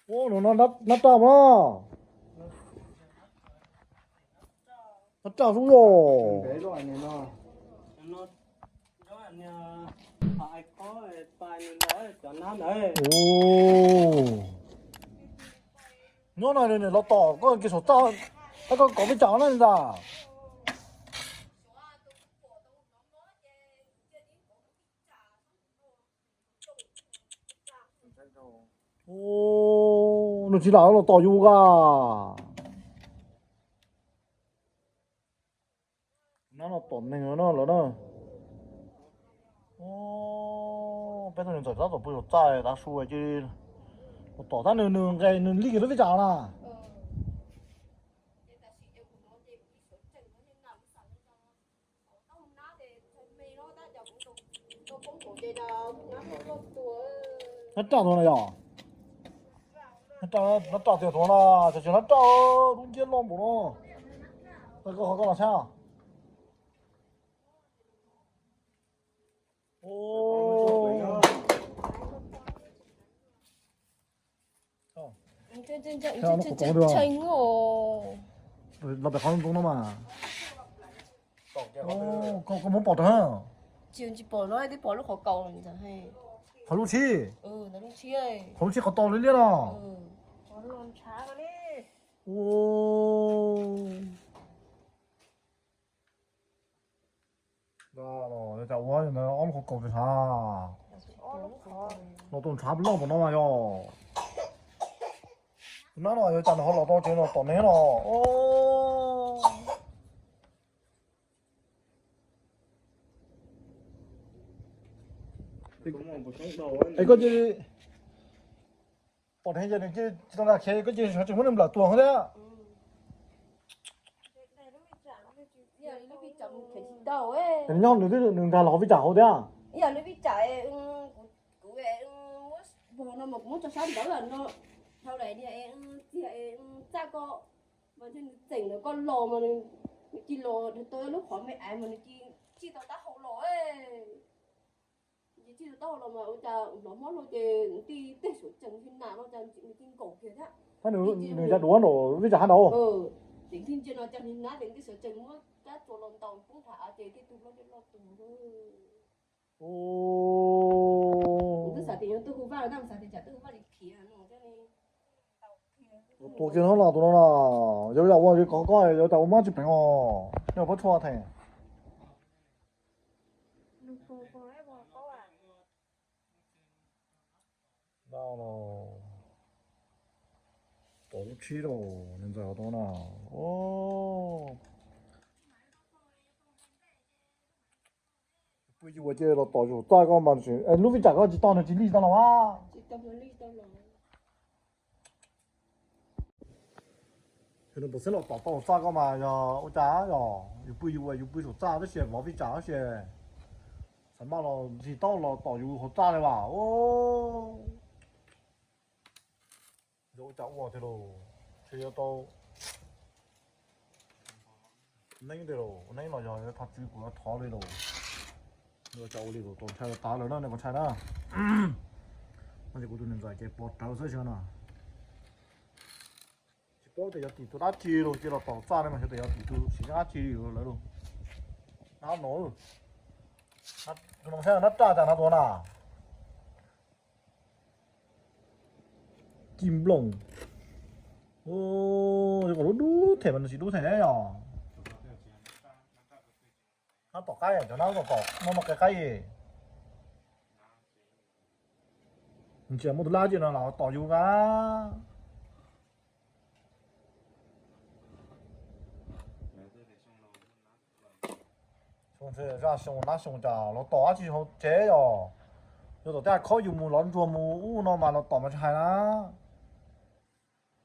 Ua no nab raj mas, nab raj xwb los. Nyob no los tom koj kev saum txaj, tab koj kov vij tsam na ntag. Nws tsis lam los tom yus a. No no tom neeg no lawm na. Peb tug niam ntxawm tab tom pw saum txaj tav su cia li los tom tab nws nws nqes nws li kiag lub vij tsam na. Nab raj tus no yog, nab raj tiag tus no na, tseem nab raj dub nciab loj npaum no. Koj qhov koj los saib. Los pem qhov ntoo no mas. Koj muab pom rau. Tsis pom no, twb pom lub qhov kaus. Qhov lub tshib. Qhov lub tshib qhov to liab liab no. Cas ua ob lub qhov kaus tsis ntshav. Los tau ntshav loj npaum no mas yog. Tus nab no yog cas nws ho los tau tsev no tom neeg no. Es koj cia li pom dheev ces nws cia li tsis tau nkag khiav, koj cia li sawv tsees muab nws nplawm tuag thiab. Nyob nws twb nws nkag los vij tsam hauv thiab. Kuv, kuv muab vog no mas kuv muab tso sab ntawd no, dhau daim niag txiag txaj ko, mas ntshe nws txeem ntawm ko los mas nws cia los dhau tau lub qhov me aiv mas nws cia tsij tau taub hau los. Nws cia tsij tau taub hau los mas ua cas hnov mob luaj ces nws cia tej suav tsees ntshe nas no cas nws cia nkaum kiag thiab. Nws ya duav nraum vij tsam hab nraud. Ces nti ntsia no cas nws nab ces nws tej suav tsees muab rab tsuas los ntaus poob nrhav av ces tej tug loj tej loj tuag. Kuv twb xav tias yog tub hu vaj los tab kuv xav tias tsam tub hu vaj li khiav no thiab li. Tus kiag no los tus no na, yog yam ua kov koj yog tas ua mob tsis pleev os, yog pob tshuaj theem. Tom lub tshib rau niam ntxawm tau na. Pw yus ua cia los tom saum txaj koj mas lub vij tsam koj tsis tau nws tsis lig tau los mas. Nws pom xeeb los tom tau saum txaj koj mas yog ua cas yog yus pw yus ua yus pw saum txaj tab sis vov vij tsam tab sis xav maj los ntsis taub los tom yus hauv txaj li vas. Yog ua cas ua tiag lauj, ntshe yuav tau neeb tiag lauj, neeb los yog thov tswv kuv yuav thov li lauj. Ua cas ua li lauj, tau ntshai tas lawm na nej puas ntshai na. No ces kuv tus niam ntxawm ces pov rawv xwb xyov no. Tsis paub tias yog tim tus dab tsi los cia los tom txaj ne mas xyov tias yog tim tus siv dab tsi li lawm lauj. Nab no, tus no saib nab raj cas nab tus na. Ci nploos. Yog kom lub dub them mas nws tsis dub them yog. Nab tom qaib cov nab tom tom no no qe qaib. Nws tsis muaj tus lab ci no los tom yus ka. Zaj xyoo nab xyoo cas los tom dab tsi hauv tsev yog. Yog tom tej khob yus mus lov ntsuag mus ub no mas los tom mas tsis hais na.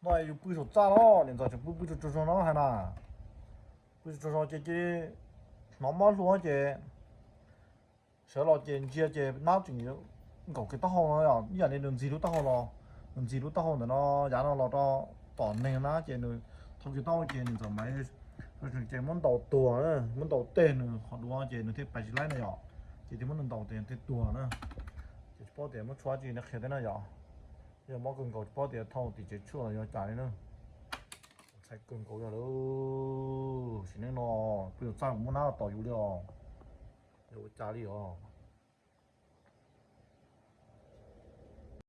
No yus pw saum txaj los niam ntxawm tseem pw pw tsuag tsuag no hais na. Pw tsuag tsuag ces cia li hnov mob hlua ces sawv los ces ntsia ces nab tseem nkaum kiag taub hau no, ib yam li nws ntxig lub taub hau los, nws ntxig lub taub hau ntawm no yav no los rau tom neeg na ces nws thau kiag taub hau ces niam ntxawm mas ces muab ntaus tuag, muab ntaus tej nws qhov duav ces nws thiaj pais tsis laib na yom. Ces thiaj muab nws ntaus ces thiaj tuag na. Ces tsis paub tias muab tshuaj dab tsi nws qhia thiab na yom. Yog mob kawg nkaus tsis paub tias thauj tim tsev tshuaj los yog cas li na. Ntshai kawg nkaus yog lawm, sim neej no peb yuav txaj muab nab tos yus li os. Yog ua cas li os.